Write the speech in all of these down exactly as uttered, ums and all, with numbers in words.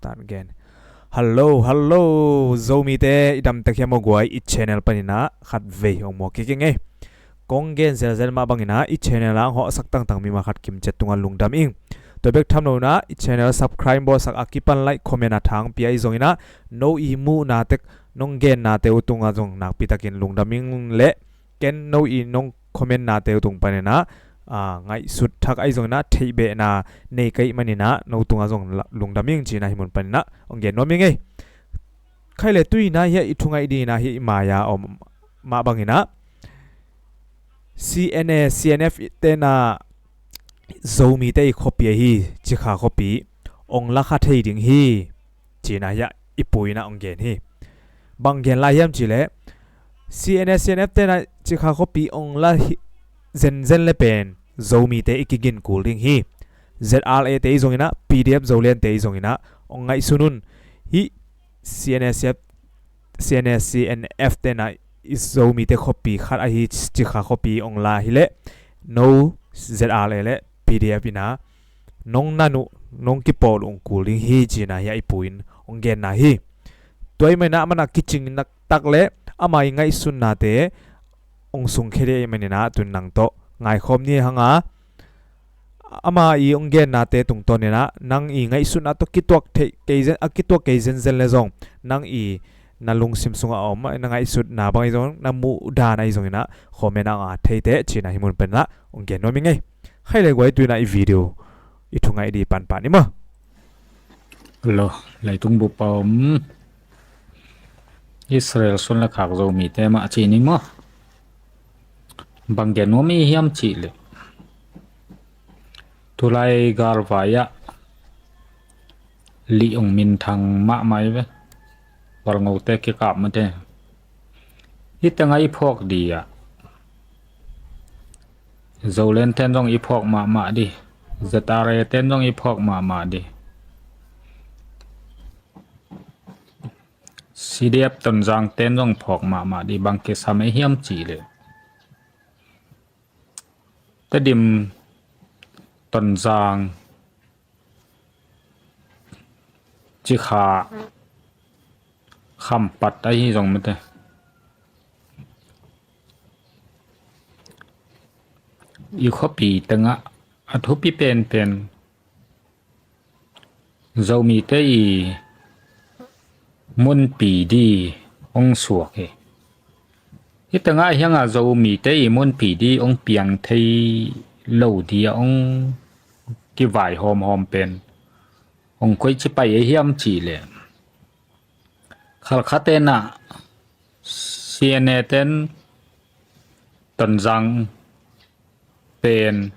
Start again. Hello, hello, Zomite, i damtek hiam aw guai, i channel panin ah khat vei hong muak kik ing ei. Kong gen zelzel mah bangin ah i channel ah hong hawhsak tangtang mimal khat kimciat tungah lungdam ing. Tua bek tham lo in ah i channel subscribe bawlsak, a kipan like, comment a thangpi a, ahi zongin ah no i muhna tek, nong gennate uh tungah zong nakpitakin lungdam ing le ken no i nong commentnate uh tung panin ah, ah, ngaihsut thak ahi zongin ah theihbehna nei ka hih manin ah no tungah zong la-, lungdam ing cihna hih mun panin ah hong gen nuam ing ei. Khaile, tu-in ah hiah i thungaih dingin ah hiah i mai-a om mah bangin ah C N A, C N F te'n ah Zomite i khuapi ahi Cikha khuapi ong la kha thei ding hi, cihna hiah i pu in ah ong gen hi. Bang gen lai hiam cihleh, C N A, C N F te'n ah Cikha khuapi ong la hi, zenzen le pen Zomite i kigin kul ding hi. Z R A te i zongin ah, P D F Zoland te i zongin ah ong ngaihsun un. Hih C N A, C F, C N A, C N F te'n ah i Zomite khuapi khat ahi Cikha khuapi ong la hileh, no Z R A le P D F in ah nong nan uh, nong kipawl uh ong kul ding hi, cihna hiah i pu in ong genna hi. Tua ahih manin ah amah in ah kicing nak tak le ama i ngaihsutnate ong sungkhia ding ahih manin ah tun nang tawh ngaikhawm ni hang a, ama i ong gennate tungtawnin ah nang i ngaihsutna tawh kituak thei kei zen, a kituak kei zenzen le zong, nang i na lungsim sungah a om, na ngaihsutna bang ahi zong, na muhdan ahi zongin ah comment ah ong at thei teh, cihna hih mun panin ah ong gen nuam ing ei. Khaile guai, tu-in ah i video i thungaih ding pan pan ni maw. Lo, leitung bup a om Israel sun le khak Zomite mah ci ni maw. Bang gen nuam i hiam cihleh, tulai galvai ah lih ong minthang mahmah hi ve. Hualngote kikap mate. Hih tengah i phawk ding ah, Zoland te'n zong i phawk mahmah ding, Z R A te'n zong i phawk mahmah ding, C D F Tonzang te'n zong phawk mahmah ding. Bang kisam ei hiam cihleh, Tedim, Tonzang, Cikha, Khampat ahi zong mate, i khuapi tengah a thupi penpen Zomite i munpi ding ong suak hi. Hih tengah hiang a Zomite i munpi ding ong piang thei lo ding a ong kivai hawmhawm pen ong koici pai ei hiam cihleh, Khalkha te'n ah C N A te'n Tonzang pen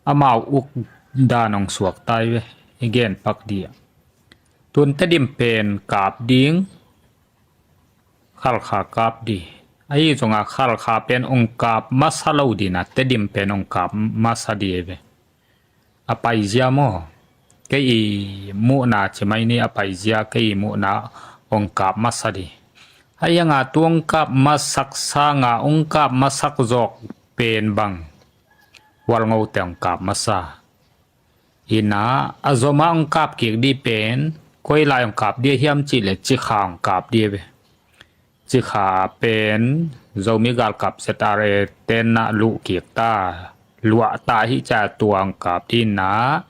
amau uk dan ong suak tai ve, i gen pak ding ah. Tun Tedim pen kap ding, Khalkha kap ding. Ahi zongin Khalkha pen ong kap masa lo ding a, Tedim pen ong kap masa ding ei ve. A paizia maw, kei i muhna ci mai ni, a paizia kei i muhna ong kap masa ding. Ahi zongin tu ong kap masak sangin ong kap masak zawk pen bang, Hualngote ong kap masa. In ah a zom a ong kap kik ding pen koi lai ong kap ding hiam cihleh, Cikha ong kap ding ve. Cikha pen Zomi galkap Z R A te'n ah luh kik ta, luah ta hi ciang tua ong kap ding in ah,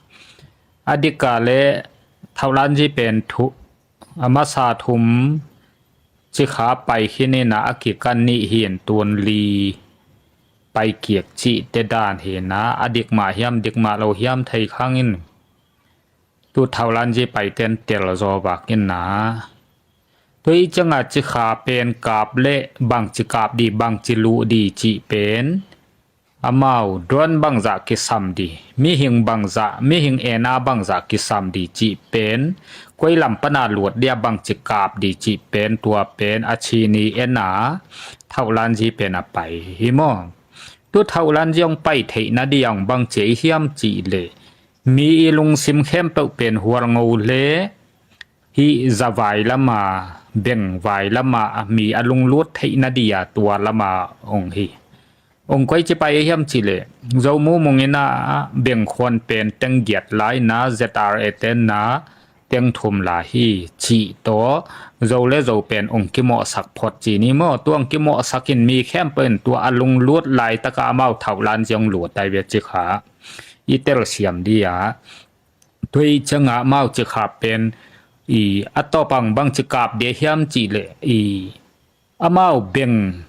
a dik a le Thaulanji pen thu, a masa thum Cikha pai khin in ah, a kikan nih hi in, tun li pai kik cihte dan hi in ah, a dik mah hiam, dik mah lo hiam thei khang in, tu Thaulanji paite'n tel zaw vak in ah. Tua hi ciangin Cikha pen kap le bangci kap ding, bangci luh ding cih pen, amau drone bangzah kisam ding, mihing bangzah, mihing ena bangzah kisam ding cih pen, koi lam pan a lut ding a bangci kap ding cih pen, tua pen a ci ni in ah, Thaulanji pen a pai hi maw. Tu Thaulanji ong pai theihna ding ong bangci ei hiam cihleh, mi i lungsim khempeuh pen Hualngo le hih zavai lam a, bengvai lam a mi a lunglut theihna ding a tua lam a ong hi. Ong koici pai ei hiam cihleh, Zo Mu Mung in ah bengkhuan pen teng giat lai in ah, Z R A te'n ah teng thum la hi cih tawh, Zo le Zo pen ong kimawhsak phot ci ni maw. Tua ong kimawhsak in mi khempeuh in tua a lunglut laitaka amau thauhlan zia ong lut ai ve ci kha. I telsiam di a. Tua hi cianga amau ci kha pen i a tawpang bang ci kap dia hiam cih leh i amau beng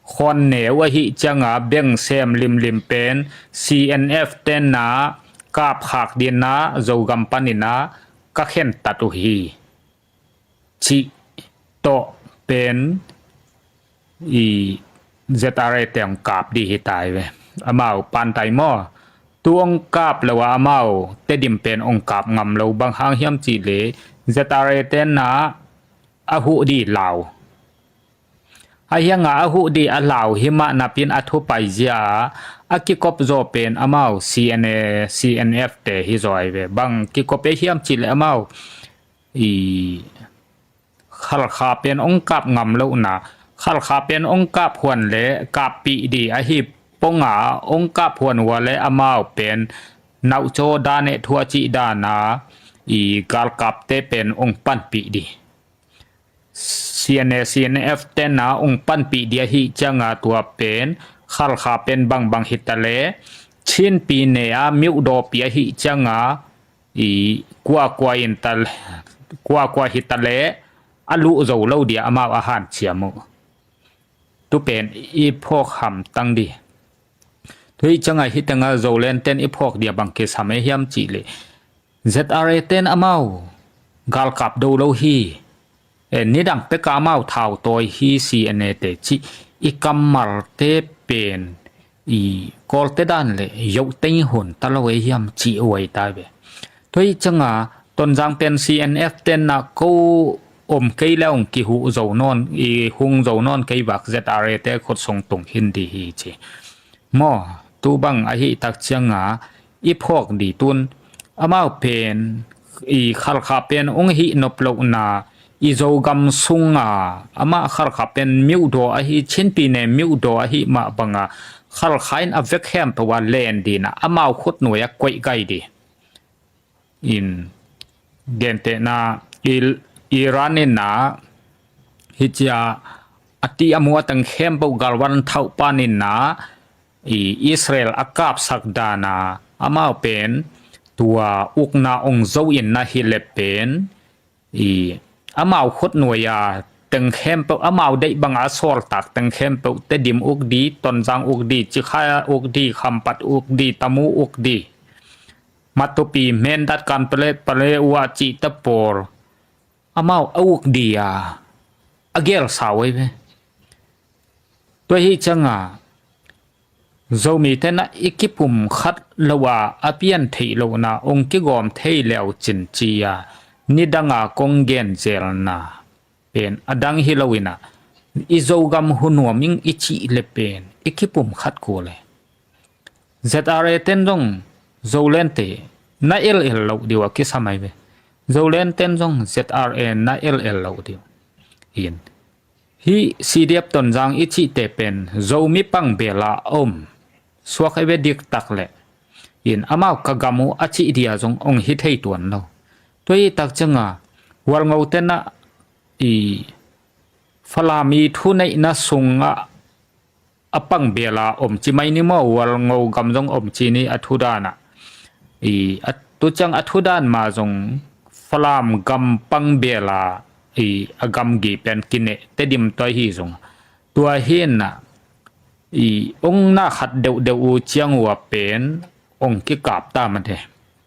khawn neu ahi cianga beng sem limlim pen C N F tenna kapkhak dinna Zogam panina ka khentat uh hi. Cih tawh pen i Z R A te ong kap di hi tai ve. Amau pantai maw? Tu ong kap lo a amau Tedim pen ong kap ngam lo bang hang hiam cih leh Z R A tenna a huh di lau. A hianga a huh di a lau hi mah napin a thupai zia a kikop zaw pen amau C N A, C N F te hi zaw ai ve. Bang kikop e hiam cih leh amau i Khalkha pen ong kap ngam lohna, Khalkha pen ong kap huan le kappih di ahi ponga ong kap huan hua le amau pen nauhcaw dan eh thu a cih dana i galkapte pen ong panpih di. C N A, C N F tenna ong panpih di ahi cianga tua pen Khalkha pen bangbang hita le Chinpi ne a miuhdawpi ahi cianga i kuakua in tal kuakua hita le a luh zo lo dia amau a hanciam uh. Tu pen i phawk hamtang di. Tui cianga hitanga Zoland ten i phawk dia bang kisam e hiam cih leh Z R A ten amau galkap do lo hi. E, nidang peka amau thautawi hi C N A te cih i kammalte pen i Kawlte dan le yohtei hun ta lo e hiam cih uai ta ve. Tua hi cianga Tonzang pen C N F tenna ko om kei le ong kihuh zo nawn i hung zo nawn kei vak Z R A te khut sung tung hin di hi ci. Maw, tu bang ahi tak cianga i phawk di tun amau pen i Khalkha pen ong hih nop lohna i Zogam sunga amah Khalkha pen miuhdaw ahi Chinpi ne miuhdaw ahi mah banga Khalkha in a vek khempeuh a len dina amau khut nuai a koih gai di. In gentehna Iran inna hicia a ti a mu a teng khempeuh galvan thauh paninna i Israel a kapsak dana amau pen tua ukna ong zo inna hi le pen i amau khut nuai a teng khempeuh amau deih banga a sawltak teng khempeuh Tedim uk di, Tonzang uk di, Cikha uk di, Khampat uk di, Tamu uk di, Matupi, Mendat, Kanpale, Pale, Uah cihte pawl amau a uk di a a gelsau ei ve. Tua hi cianga Zomi tena i kipum khat lo a a pian theih lohna ong kigawm thei leu cin ci a nidanga kong genzelna pen a dang hi lo ina i Zogam hu nuam ing i cih le pen i kipum khat kul e. Z R A ten zong Zoland te na el el lo diu a kisam ai ve. Zoland ten zong Z R A na el el lo diu. In Hih C D F Tonzang i cihte pen Zomi pangbela a om suak ei ve diktak le in amau ka gam uh a cih dia zong ong hi thei tuan lo. Tua hi tak cianga Hualngo tena i Falam i thuneihna sungah a pangbela om ci mai ni maw, Hualngo gam zong om ci ni a thudana i a tu ciang a thudan ma zong Falam gam pangbela i a gamgi pen kineh Tedim tua hi zong tua hinna i ong na khat deuhdeuh uh ciang uh a pen ong kikap ta mate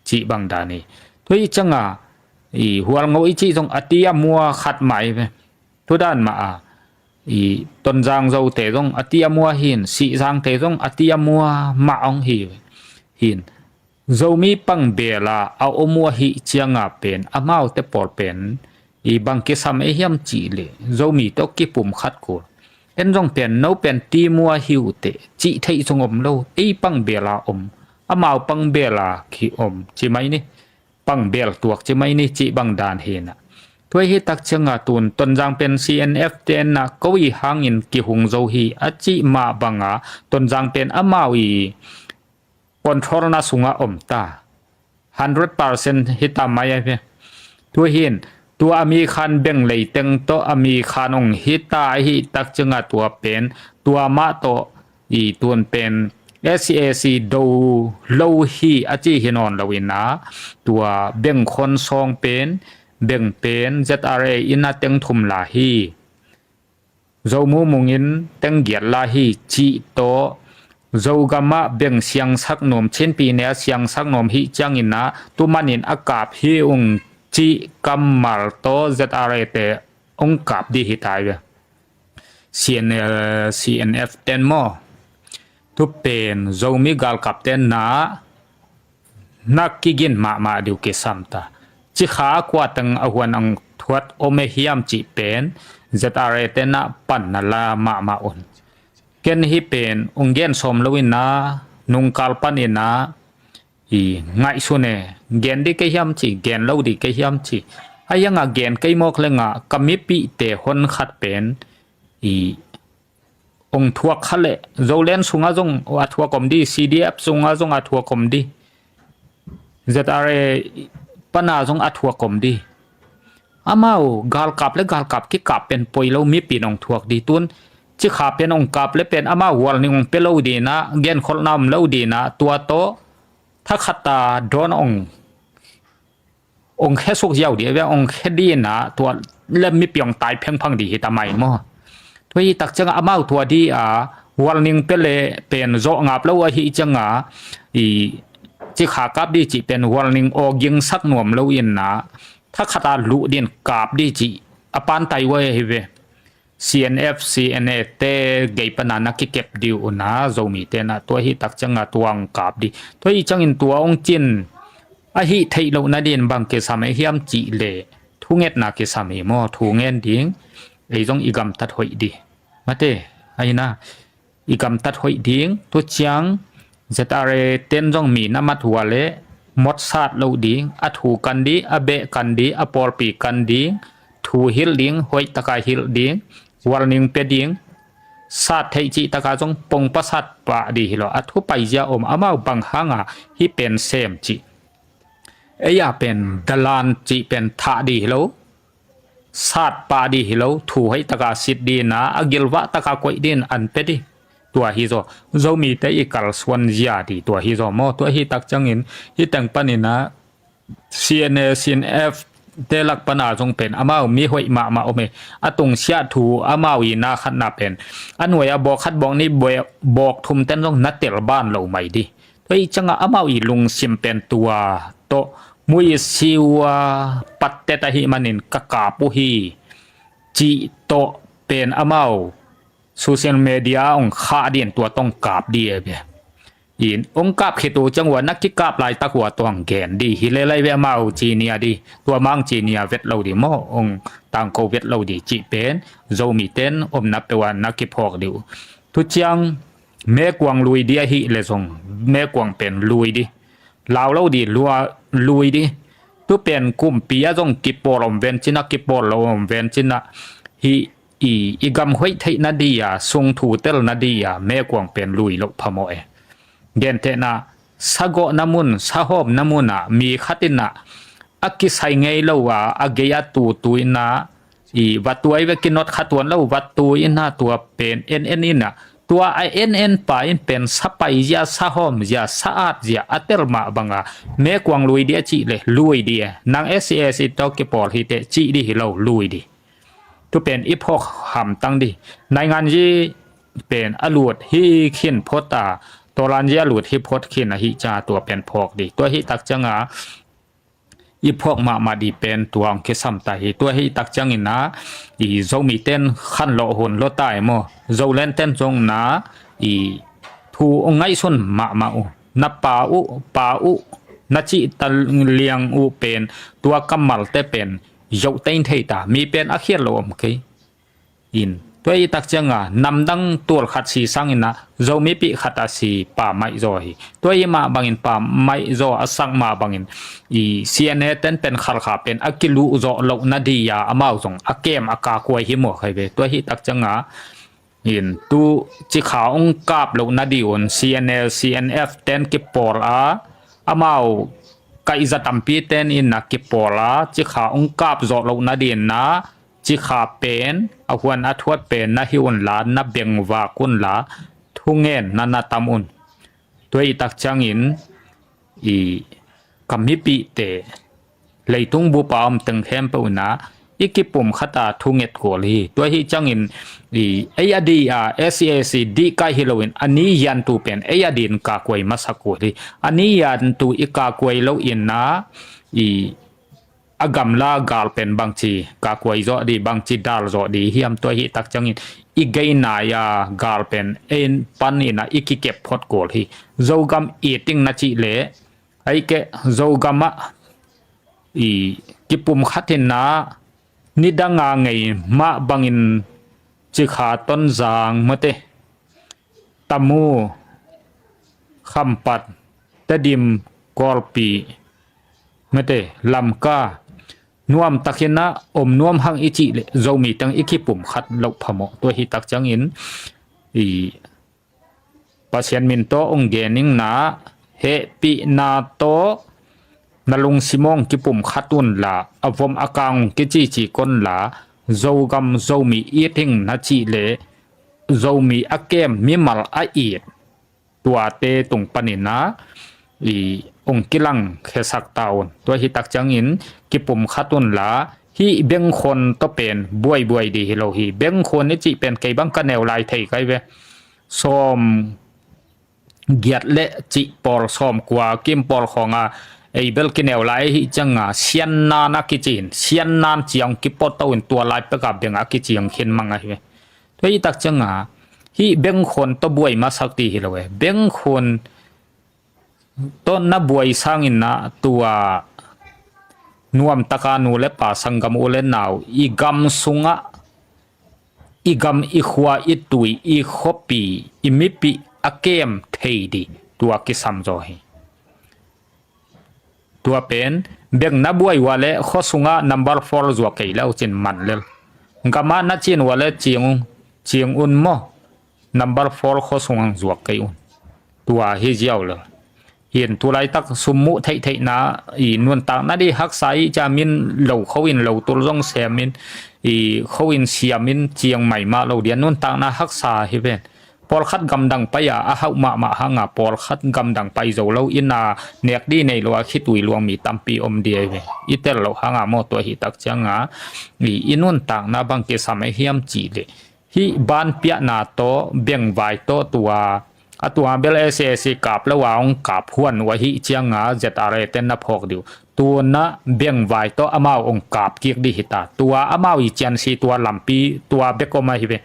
cih bang dan hi. Tua hi cianga i Hualngo i cih zong a ti a mua khat mai ve. Thudan mah a i Tonzang Zote zong a ti a mua hin, Sihzangte zong a ti a mua mah ong hi hin. Zomi pangbela a om uh ahi cianga pen amaute pawl pen i bang kisam ei hiam cih le Zomi tawh kipum khat kul. En zong pen no pen ti mua hi uh teh cih theih zong om lo, ei pangbela om, amau pangbela ki om ci mai ni. Pangbel tuak ci mai ni cih bang dan hinna. Tua hi tak cianga tun Tonzang pen C N F tenna ko i hangin kihung zo hi a cih mah banga Tonzang pen amau i controlna sunga om ta. Hundred percent hi ta mai a hi. Tua hin, tua a mi khan beng leiteng tawh a mi khan ong hita ahi tak cianga tua pen, tua mah tawh i tun pen S A C do lo hi a ci hi nawn lo ina, tua beng khon sawng pen, beng pen Z R A ina teng thum la hi. Zo mumungin teng giat la hi cih tawh, Zogam ah beng siangsak nuam, Chinpi ne a siangsak nuam hi ciangina, tumanin a kap hi ung cih kammal tawh Z R A te ong kap di hi tai ve. C N L, C N F ten maw? Tupen Zomi galkap ten na na kigin mahmah diu kisam ta. Cikha kua teng a huan ang thuat om e hiam cih pen Z R A te na pan na la mahmah un. Ken hi pen ung gen sawm lo ina, nungkal pan ina, i ngaihsun e, gen di kei hiam ci, gen lo di kei hiam ci. A hianga gen kei mawk lenga ka mipihte hon khat pen i ong thuak kha le, Zoland sunga zong a thuak om di, C D F sunga zong a thuak om di, Z R A pana zong a thuak om di. Amau galkap le galkap kikap pen poi lo, mipi nong thuak di tun. Cikha pen ong kap le pen amau warning ong pe lo dina, genkholhna om lo dina, tua tawh thakhata drone ong ong khesuk ziau di ve, ong khe dina, tua le mipi ong tai phengphang di hi ta mai maw? Tua hi tak cianga amau tua di a warning pe le pen zawh ngap lo ahi cianga, i cikha kap di cih pen warning aw gingsak nuam lo ina, thakhata luh din kap di cih a pantai ua hi ve. C N F, C N A te gei pana na kikep di una, Zomi te na tua hi tak cianga tua ong kap di. Tua hi ciangin tua ong cin ahi theih loh nadin bang kisam e hiam cih le, thungetna kisam hi maw, thungen ding, ei zong i gamtat hoih di. Mate, aina, i gamtat hoih ding, tu ciang Z R A ten zong mi na mat hua le, mot sat lo ding, a thu kan di, a beh kan di, a pawlpi kan ding, thu hilh ding, hoih taka hilh ding, warning pe ding, sat theih cih taka zong pongpa sat pah di hi lo, a thu paizia om, amau bang hanga hi pen sem cih. Ei a pen dalan cih pen thah di hi lo, sat pah di hi lo, thu hoih taka sit dina, a gilvah taka koih din an pe di. Tua hi zaw, Zomite i kalsuan zia di, tua hi zaw maw, tua hi tak ciangin, hi teng panina, C N A, C N F te lak pana zong pen, amau mi hoih mahmah om e, a tungsiah thu, amau i na khatna pen, a nuai a bawk khat bawk ni bawk, bawk thum ten zong na tel ban lo mai di. Tua hi cianga amau i lungsim pen tua tawh, mui siua pattet ahi manin ka kap uh hi, cih tawh pen amau social media ong khah din tua tawh ong kap di e ve. In ong kap khit uh ciang ua na kikap laitak ua tua ong gen di hi lelai ve, amau ci nia di, tua mang ci nia vet lo di maw, ong tangko vet lo di cih pen, Zomi ten omna peuh a na kiphawk di uh. Tu ciang, mekuang lui di ahi le zong, mekuang pen lui di. Lau lo di, lua, lui di. Tu pen kumpi a zong kipawl om ven cina, kipawl lo om ven cina. Hi i, i gam hoih theih na di a, sung thu tel na di a, mekuang pen lui lo phamawh e. Gentehna, sagawh na mun, sahawm na mun a, mi khat ina, a kisai ngei lo a, a gei a tutu ina, i va tuai ve, kinot kha tuan lo, va tu ina tua pen en en ina, tua a en en pa in pen sapai zia, sahawm zia, sa-at zia a tel mah banga, mekuang lui di a cih le, lui di e. Nang S A S I tawh kipawl hi teh cih di hi lo, lui di. Tu pen i phawk hamtang di. Naingan zi pen a lut hi khin phot a, tawlan zi a lut hi phot khin ahi cianga tua pen phawk di. Tua hi tak cianga, i phawk mahmah di pen tua ong kisam ta hi. Tua hi tak ciangina, i Zomi ten khan lawh hun lawh ta e maw? Zoland ten zong na, i thu ong ngaihsun mahmah uh. Na pa uh, pa uh, na cih ta liang uh pen, tua kammalte pen, zoh tein thei ta. Mi pen a khiat lo om kei. In, tua i tak cianga, namdang tual khat si sangina, Zomi pih khat a si pa maih zaw hi. Tua i mah bangin pa maih zaw a sak mah bangin, i C N A ten pen khalkha pen a kiluh zawh loh na di a, amau zong a kem a kakuai hi maw khai ve. Tua hi tak cianga, in tu cikha ong kap loh na di un, C N L, C N F ten kipawl a, amau kaihza tampi ten in na kipawl a, cikha hong kap zawh loh nading na, cikha pen, a huan a thuat pen na hih unla, na bengvak unla, thungen na na tam un. Tua hi tak ciangin, i ka mipihte, leitung bupa om teng khempeuh na, i kipumkhat a thunget kul hi. Tua hi ciangin, i, ei a di a, S A C dih kai hi loin, a ni yan tu pen, ei a din kakuai masak kul hi. A ni yan tu i kakuai lo in na, i, a gamla gal pen bangci kakuai zawh di, bangci dal zawh di hiam, tua hi tak ciangin, i gei nai a gal pen, en pan in na, i kikep phot kul hi. Zogam i ting na cih leh, ahih keh Zogam ah, i kipumkhat in na, nidang a ngei mah bangin cikha Tonzang mate, Tamu, Khampat, Tedim, Kawlpi, mate, Lamka, nuam takin na om nuam hang i cih leh Zomi teng i kipumkhat loh phamawh. Tua hi tak ciangin, i Pasian min tawh hong gen ing na, hehpihna tawh na lungsim hong kipumkhat unla, a vom a kang hong kicici kon la, Zogam Zomi it hing na cih leh, Zomi a kem mimal a it, tuate tung pan in na, i hong kilang khesak ta un. Tua hi tak ciangin kipumkhat unla, hih bengkhuan tawh pen buaibuai di hi lo hi. Bengkhuan i cih pen kei bang ka neu lai thei kai ve. Sawm giat le cih pawl, sawm kua kim pawl khawng a, ei bel kineu lai hi ciang a, siannan a kici in, siannan ciang kipawt to in tua lai pek a beng a kici hong khin mang ahi ve. Tua hi tak ciang a, hih bengkhuan tawh buai masak di hi lo e. Bengkhuan tawh na buai sangin na tua nuam taka nu le pa, sanggam u le nau, i gam sungah, i gam, i khua, i tui, i khuapi, i mipih a kem thei di, tua kisam zaw hi. Tua pen, beng na buai ua le khua sungah number four zuak kei le uh cin man lel. Gam ah na cin ua le cing un, cing un maw, number four khua sungah zuak kei un. Tua hi ziau lel. Hin tulaitak sum muh theihtheihna, i nuntakna di haksa i ca min lo kho in lo tul zong sem in, i kho in siam in ciang mai mah lo dia nuntakna haksa hi ven. Pawlkhat gamdang pai a, a hauh mahmah hang a, pawlkhat gamdang pai zo lo in a, nek di nei lo a khitui luang mi tampi om di ahi ve. I tel loh hang a maw, tua hi tak ciang a, i, i nuntakna bang kisam e hiam cih leh, hih ban piahna tawh, bengvai tawh tua, a tua bel S A C kap lo a hong kap huan uh ahih ciang a Z R A ten na phawk di uh. Tua na bengvai tawh amau hong kap kik di hi ta. Tua amau i ciansi tua lampi tua bek om ahi ve.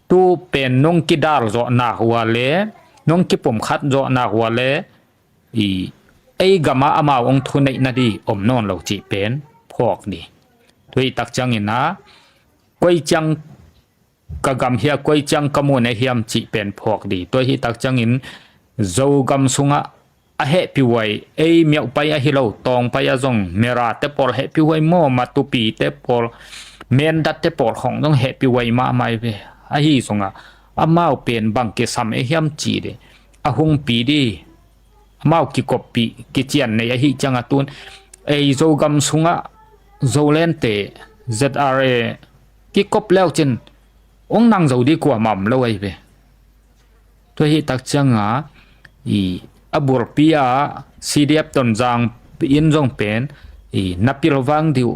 Tu pen nong kidal zawh nak ua le, nong kipumkhat zawh nak ua le, i, ei gam ah amau hong thuneihna di om nawn lo cih pen phawk di. Tua hi tak ciangin a, koi ciang ka gam hia, koi ciang ka mun e hiam cih pen phawk di. Tua hi tak ciangin Zogam sungah a hehpih huai, ei miauh pai ahi lo, tawng pai a zong Merate pawl hehpih huai maw, Matupite pawl, Mendatte pawl khawng zong hehpih huai mahmah hi ve. Ahi zongah amau pen bang kisam e hiam cih leh, a hungpi di, amau kikoppih, kician nei ahih ciang a tun, ei Zogam sungah Zolente, Z R A kikop leu cin, hong nang zo di kuamah om lo ahi ve. Tua hi tak ciang a, i, a bulpi a C D F Tonzang in zong pen, i, na pilvang di uh,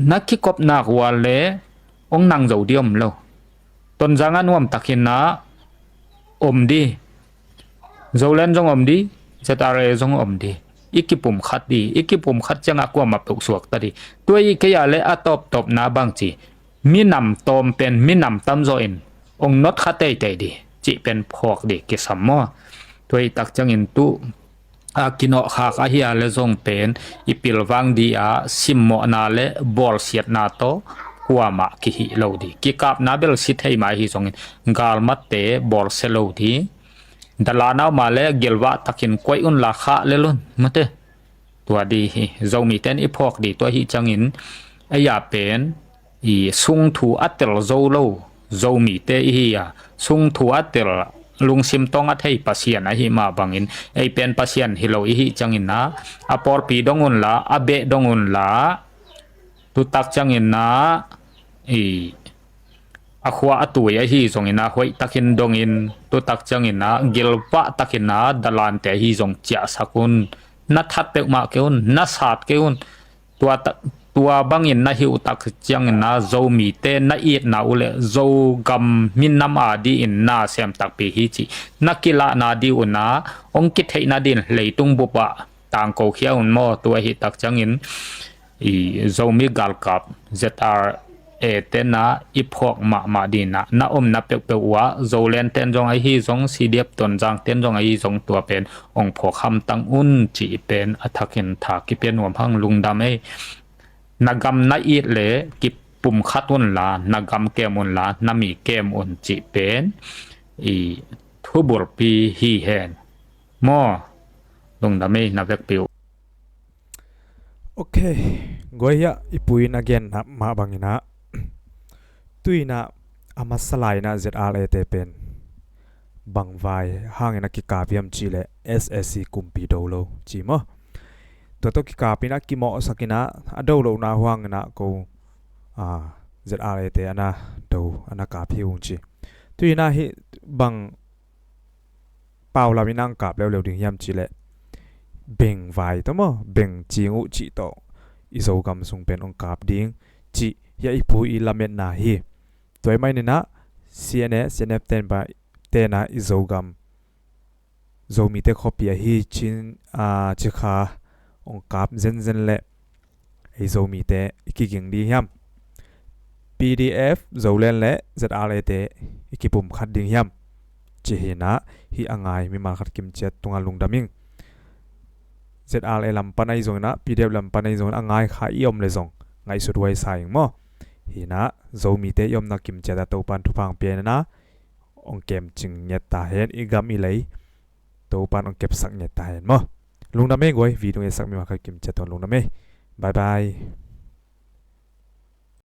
na kikop nak ua le hong nang zo di om lo. Tonzang a nuam takin na om di. Zoland zong om di, Z R A zong om di. I kipumkhat di, i kipumkhat ciang a kuamah peuh suakta di. Tua i kei a le a tawptawpna bangci, minam tawm pen minam tamzaw in hong notkha teitei di cih pen phawk di kisam maw? Tua hi tak ciangin tu a kinawhkhak ahi a le zong pen i pilvang di a simmawhna le bawlsiatna tawh kuamah kihih lo di. Kikapna bel si thei mah hi zongin galmatte bawlsia lo di. Dalanau mah le gilvah takin koih unla khah lel un mate. Tua di hi, Zomite in i phawk di tua hi ciangin, ei a pen, i sungthu a tel zo lo Zomite i hi a, sungthu a tel lungsim tawng a thei Pasian ahi mah bangin, ei pen Pasian hi lo i hih ciangin ah, a pawlpi dong unla, a beh dong unla, tutak ciangin ah, i, a khua a tui ahi zongin ah, hoih takin dongin, tutak ciangin ah, gilvah takin ah, dalante ahi zong ciahsak un. Na that peuhmah kei un, na sat kei un. Tua ta-, tua bangin na hih uh tak ciangin ah, Zomite na itna uh le Zogam minam a dingin na sem takpi hi cih na kilahna ding un ah, hong kitheihna dingin leitung bup ah tangko khia un maw. Tua ahih tak ciangin, i, Zomi galkap Z R A ten ah i phawk mahmah dingin ah, na omna peuhpeuh uh ah, Zoland ten zong ahi zong, C D F Tonzang ten zong ahi zong, tua pen hong phawk hamtang un cih pen a thakin tha kipia nuam hang. Lungdam ei. Na gam na it le kipumkhat unla, na gam kem unla, na mi kem un cih pen i thubulpi hi hen maw. Lungdam ei, na vekpi uh. Ok, guai, hiah i pu in a gen mah bangin ah, tu-in ah a masa lai-in ah Z R A te pen bang vai hangin a kikap hiam cih leh S A C kumpi do lo ci maw. Tua tawh kikap in ah kimawhsak in ah, a do lohna uh hangin ah ko, a, Z R A te a na do, a na kap hi ung ci. Tu-in ah hih bang pau lam in ah hong kap leuleu ding hiam cih leh, beng vai tawh maw, beng cing uh cih tawh i Zogam sung pen hong kap ding cih hiah i pu i lametna hi. Tua ahih manin ah C N A, C N F ten pa, ten ah i Zogam, Zomite khuapi ahi Chin, a, Cikha hong kap zenzen leh ei Zomite i kiging ding hiam? P D F Zoland le Z R A te i kipumkhat ding hiam? Ci hi-in ah, hih a ngai mimal khat kimciat tungah lungdam ing. Z R A lam pan ahi zongin ah, P D F lam pan ahi zongin ah, a ngai kha i om leh zong ngaihsut huai sa ing maw. Hi-in ah, Zomite i omna kimciat ah Topa'n thupha hong pia in ah, hong kemcing ngiat ta hen, i gam i lei Topa'n hong kepsak ngiat ta hen maw. Lungdam ei guai, video hong etsak mimal khat kimciat tungah lungdam ei. Bye bye.